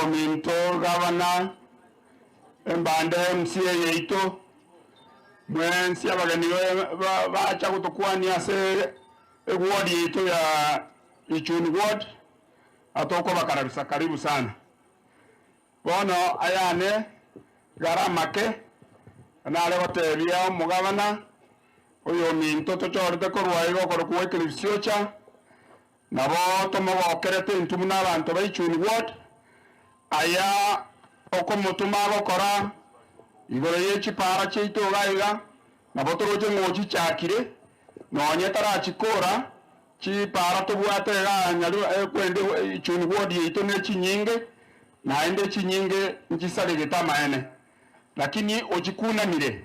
Oyominto gavana, embande MCA yaito, mwensi abageni bacha gotokwania ase eward yaito ya Ichuni ward, atokobakarabisa karibu sana. Bono ayane igare amake, nare gotebia omogavana oyominto tochorete korwa iga okorokwa Wycliffe Siocha, Nabo tomogokerete intwe buna abanto ba Ichuni Ward, aya okomotoma agokora igoro ye chipaara chiaito iga iga, nabo toroche ng'a ochichakire, nonye tarachikora, chipaara tobwate igaa nyaru kwende Ichuni Ward yaito ne chinyinge, naende chinyinge nchisaregete amaene, lakini ochikunamire,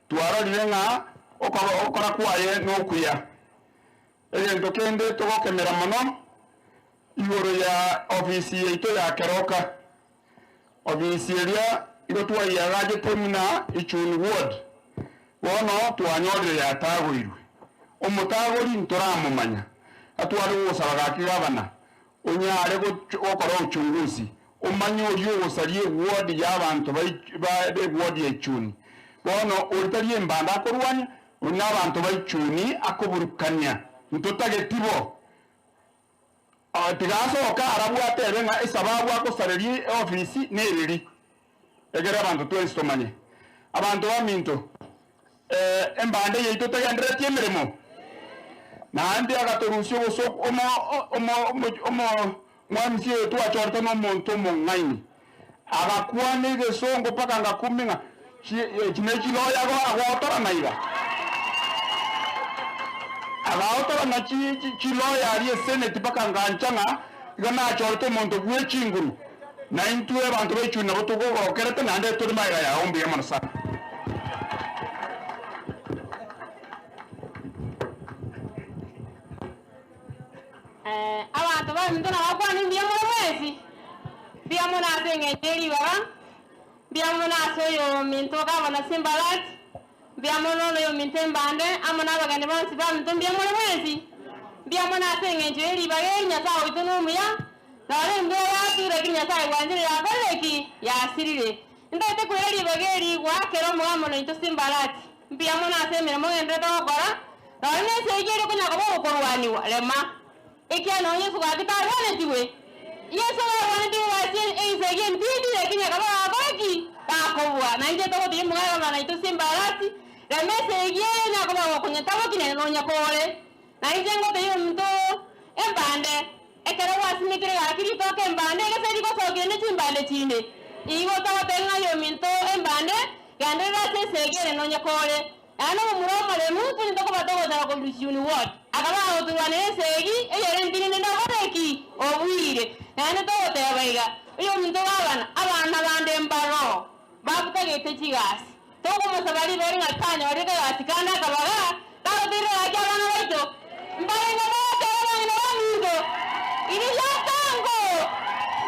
twarorire ng'a okora kwaye nokuya. Egento kende togokemera mono igoro ya ofisi yaito ya keroka. Ofisi eria igo twayiagachete buna Ichuni Ward, bono twanyorire yatagoirwe. Omotagori ntoramomanya, atware gogosaba gaki gavana onyare gokora uchunguzi omanye oria ogosaria eward ya abanto ba eward ya Ichuni. Bono oria tari embanda akorwania, Oyio nabanto ba Ichuni akoburukania, ntotageti bo. Tiga asoke arabwo atebe ng'a esababu agosareria eofisi nereri, egere abanto twensi tomanye. Abanto baminto, embande yaito tegenderetie emeremo? Naende agatorusia obosooku omo omo omo omwamisi oyo twachorete nomonto omong'aini. Agakwana egesongo mpaka ngakumia ng'a echi nechiloya agotorana iga. Agaotorana chiloya aria eseneti mpaka ngancha ng'a iga nachorete omonto bwe chinguru, na intwe abanto ba echuni nabo togogokerete naende tore magega yao mbuya mono sana. Abanto baminto nabakwane mbuya more mwensi, mbuya mono ase engencho ye ribaga, mbuya mono ase oyominto gavana Simbalat, mbuya mono noyominto Embande, amo nabageni bonsi baminto mbuya more mwensi. Mbuya mono ase engencho ye ribaga eri Nyasae oito nomuya, nore embura yature lakini Nyasae bwanchire yakorire ki? Yasirire. Ntaete koira ribaga eri goakera omogambano oito Simbalat, mbuya mono ase emeremo ogendererete gokora, Nonya nesegi eria okonyara koba ogokorwanigwa, rema, ekiagera nonya Yeso gaki tarwanetigwe. Yeso barwanetigwe gasi esegi entindi, lakini akaba gakora ki? Gakobua. Na inche togotiga omogaka buna naito Simbarasi, rema esegi eye onyare koba gokonyetaboki naende nonya kore. Na inche ngotebia omonto embande, ekero gwasimekire gaki ritoke embande, egese rigosokire ne chimbande chinde. Igo togotebia ng'a aye ominto embande, genderera ase esegi ere nonya kore. Naende omomura omoremu tonyete koba togotara korwa Ichuni Ward, akaba agotorwanera esegi eyere ntindi nende okore ki? Obuire. Naende togoteba iga, oyominto bw'abana, abana bande mbaroo, babutagete chigasi. Tokomosaba ribori ng'a tanyorire kegasi kande akabaga, tagotoirera gaki abana baito. Mbarenge bagoteba abang'ina baminto, Riria tango!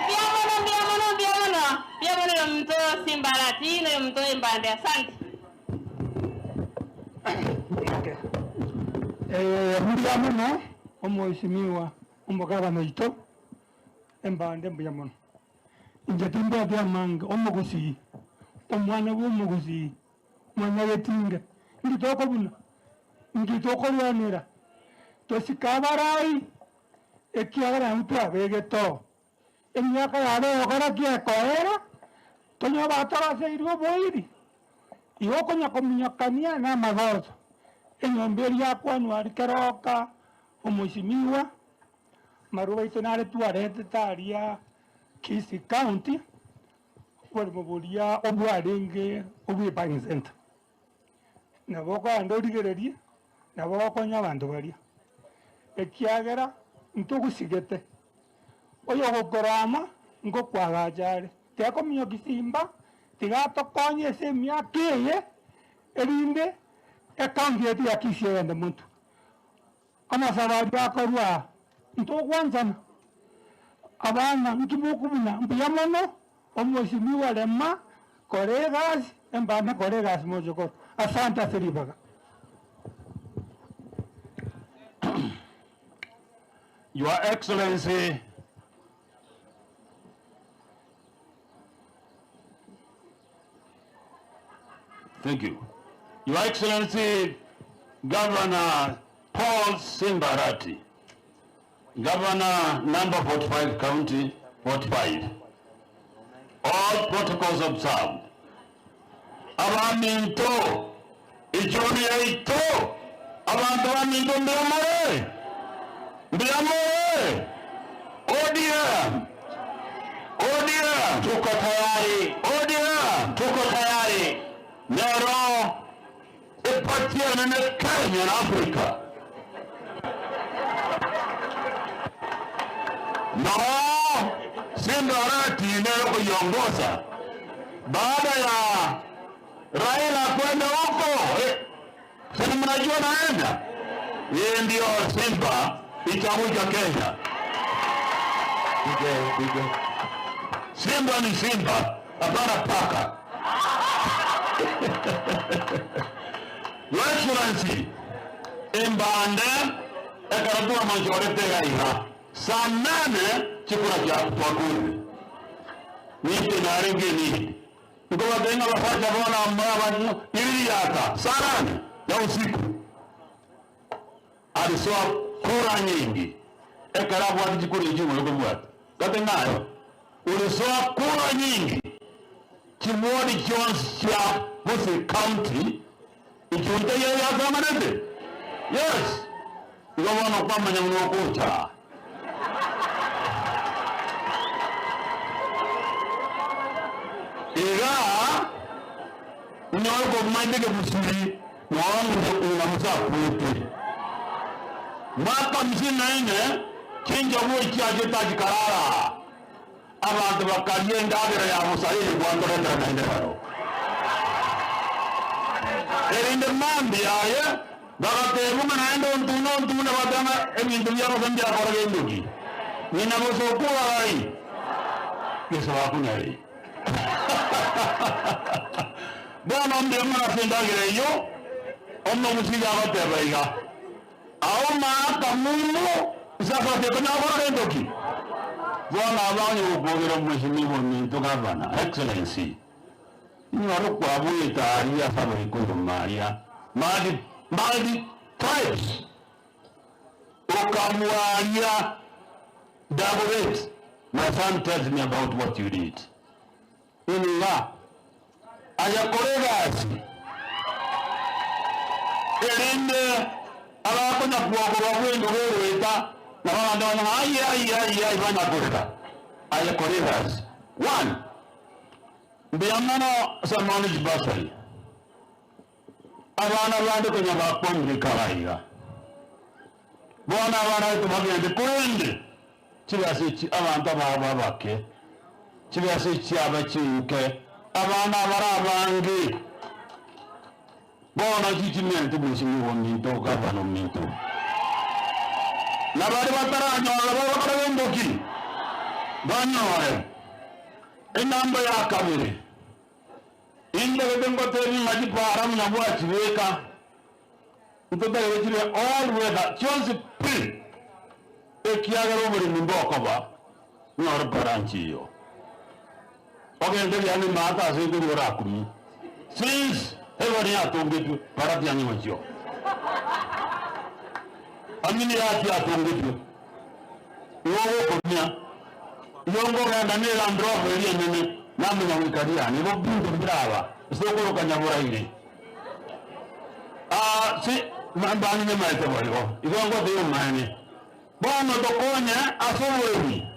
Mbuya mono, mbuya mono, mbuya mono, mbuya mono oyominto Simbarati na oyominto Embande. Asante. Mbuya mono omwesimigwa omogabana oito, embande mbuya mono. Inche timbwati amange, omogusii, omwana bwa omogusii, mwanyagetinga, inki tokobuna? Inki tokorwanera? Tosike abarai, ekiagera naintwe twabegete oo. Emiaka yabo egokora ki ekoera, tonyore batoroseirwe oboiri, igo okonya kominyokania namagoso. Enyomba eria yakwanwa aria keroka omwesimigwa, amarwa aito nare twaretete aria Kisii County, oboremo boria obwarenge obwe buying center. Nabo okogenda origererie, nabo ogokonya abanto baria, ekiagera ntogosigete, oyogokorama ngokwagacha are, tekominyokia simba, tiga atokonye ase emiaka eye, erinde ecounty yaito ya Kisii egende motwe. Amasabo aria akorwa aa, ntogwanchana, abana nki mokobuna mbuya mono, omwesimigwa rema, kora egasi, embande kora egasi moche korwa. Asante ase ribaga. Your Excellency. Thank you. Your Excellency Governor Paul Simba Arati, Governor number 45 County 45. All protocols observed. Abaminto, echuni yaito, abanto baminto mbuya more? Mbuya more? ODM! ODM! Tuko tayari, ODM! tuko tayari. Nero eparty enene Kenya na Africa. Noo Simba Arati nere okoyiongosa baada ya Raila kwenda huko eh, si mnajua naenda hii ndio Simba itakuja Kenya. Simba ni simba, hapana paka. Your Excellency, embande ekaratua manchorete gaiga saa nane chikura cha twakure nite narenge nini nkobatenga basacha bona abantu iliyata saa nane ya usiku alisoa kura nyingi ekarabwati chikura echimwe kobwata kate ulisoa kura nyingi chimwodi chionsi chia Kisii County ichunte yeyasamanete yes igo bono kwamanya buna okocha iga nyore komaite kebusuri noonga musakwete mwaka 54 chinjogu chiachete chikarara abantu bakaria endagera ya busa eye gwantoretera naende baro erinde mambi aye bagateba ng'a naende ontune ontune batanga ebinto biabosa mbiakora gendoki ng'ina bosokuba gai gese bakunyari bono mbuya mono ase endagera eywo omogusiga agoteba iga ao maaka mumu sasa tekonyakora gendoki bono abanye gokogera omweshimiwa ominto gavana excellency inyore kwabwete aria ase abaikuyu maria mali mali tribes ukamwaria Dagoret my son tells me about what you did iniga ayakora egasi erinde abakonya kuokorwa bwendo bwerweta na babande banya ai ai ai ai banyakorera ayakora egasi one mbuya mono Samonich bursary abana bande konya bakwamurika baiga bono abana baitu bagende korende chibesa echi abanto ababo abake chibesa echi abachinke abana abare abange bono chichimente mheshimiwa ominto gavana ominto na baria bataranyora bagokora gentoki banyore enamba ya kabere indagete ngotebi ng'a chipara buna bwachibeka ntotagete chibe all weather chionsi pi ekiagera oboremi mbokoba nyore branch iyo ogende riani maata ase igoro orakumie since heaven yatongetwe para tiang'ima chio amini yaki yatongetwe igo ogokumia igo nkogenda na Land Rover eria enene namanya goika riani igo binto mbiraba ase okoroka nyaboraire Ah, si mbani nyamaete boigo igo ngoteba omanyene bono tokonye ase oboremi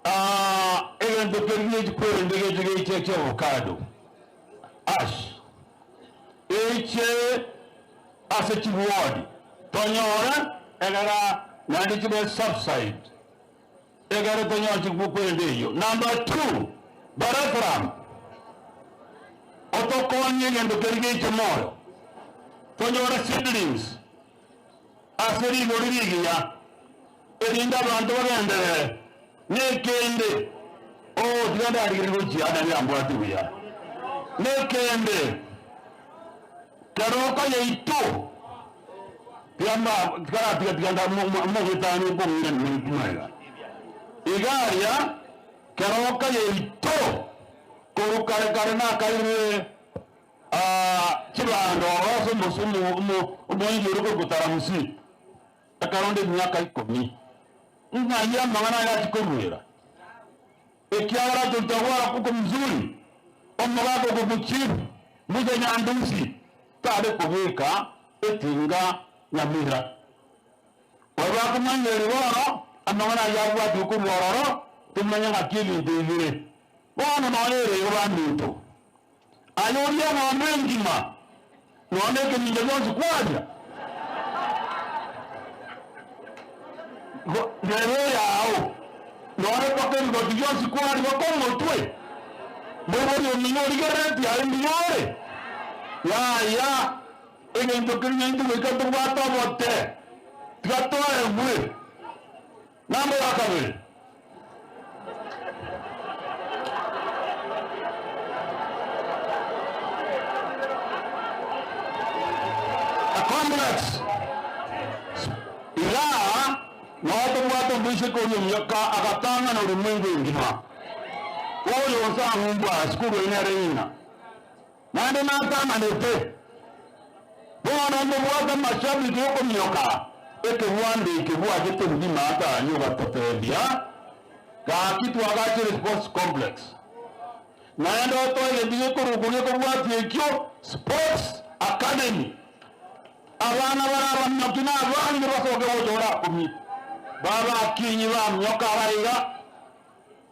Ah, egento keria echikwere geche geche kia avocado ash eche ase chiward tonyore egera naende chibe subside egere tonyore chigwokwende eywo. Number two, Barathram otokonye egento keria geche moyo tonyore seedlings ase rigori rigiya erinde abanto bagenderere nekende oh tiga ndarigereria gochia ande riambwati buya nekende keroka yaito tiga tikaratiga tiga mogetani nkong'ira nimaiga igaria keroka yaito korwa kare kare nakairwe. Chibando oro ase omoingi oria okorokwa Taramusi, akaronda emiaka ikomi. Ng'ai amang'ana aya achia koruera? Ekiagera tontagwara kuko mzuri, omogaka okorokwa Chief Musa Nyandusi tare kobeka etinga nyamira. Kobakomanyereria bono amang'ana ayio abwatigwe korwa ororo, tomanye ng'aki ebinto ebi bire. Bono nonya ere igo baminto, aye orie eng'ombe engima, nonya ekemincha gionsi kwaria, nere eyao, nonya mpaka ebigoti bionsi kwaria mpaka omotwe, moibori omino origereretie aye mbuya ore? Yaya, egento keria naintwe goika tobwate obote, tiga toegwe. Namba ya kabere. A complex igaa noo tobwate omoiseke oria omuya ka agatang'ana orimwengu engima. Oyo onsi ang'umbwa ase korwa inere ng'ina. Naende natang'anete, bono mobwate amashabiki okomioka ekebwando eke bwachete obogima atanywe ogatotebia, Gaki twagachire sports complex. Naende otoe egento gekorokwa gekobwatia ekio sports academy. Abana bare abamioki na abange basoke gocha orakumie, babe akinyi bamioka abaiga,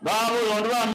babe oyonde bamioka.